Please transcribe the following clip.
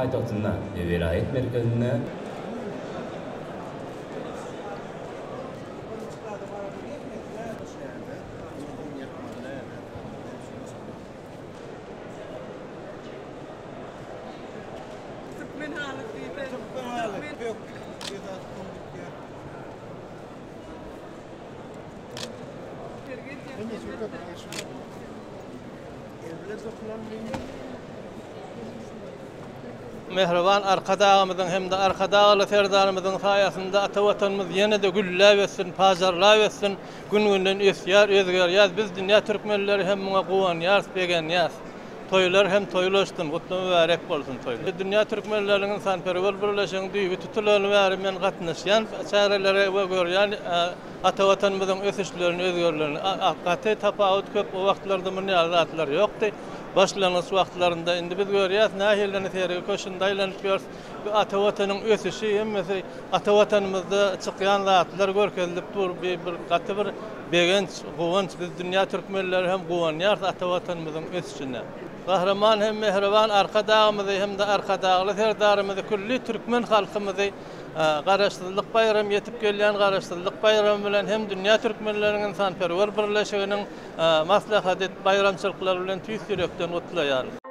paýtagtynda we welaýat merkezinde Türkmen halysy diýse. Türkmen haly. Mähriban Arkadagymyzyň hem-de Arkadagly Serdarymyzyň saýasynda ata Watanymyz ýene-de gülläp össün, pajarlap össün, gün-günden ösýär, özgerýär. Biz dünýä türkmenleri hem muňa guwanýarys, begenýäris. Toýlar hem toýlaşsyn, gutly mübärek bolsun toýlar. Dünýä türkmenleriniň ynsanperwer birleşiginiň düýbi tutulaly bäri men gatnaşýan çärelere we görýän ata Watanymyzyň ösüşlerini, özgerlerini. Gaty tapawut köp, o wagtlarda muny ýaly zatlar ýokdy. Başlangyç wagtlarynda indi biz görýäs nähiliini sergi köşünde aýlanyp ýörüs. Bu ata Watanyň ösüşi hemmesi ata Watanymyzda çykýan zatlar görkezilip dur. Bir gaty bir Begenç, guwanç biz dünýä türkmenleri hem guwanýarys ata Watanymyzyň ösüşine. Gahryman hem mähriban Arkadagymyzy hem-de Arkadagly Serdarymyzy külli türkmen halkymyzy Garaşsyzlyk baýramy ýetip gelýän Garaşsyzlyk baýramy bilen hem dünýä türkmenleriniň ynsanperwer birleşiginiň maslahaty baýramçylyklary bilen tüýs ýürekden gutlaýarys.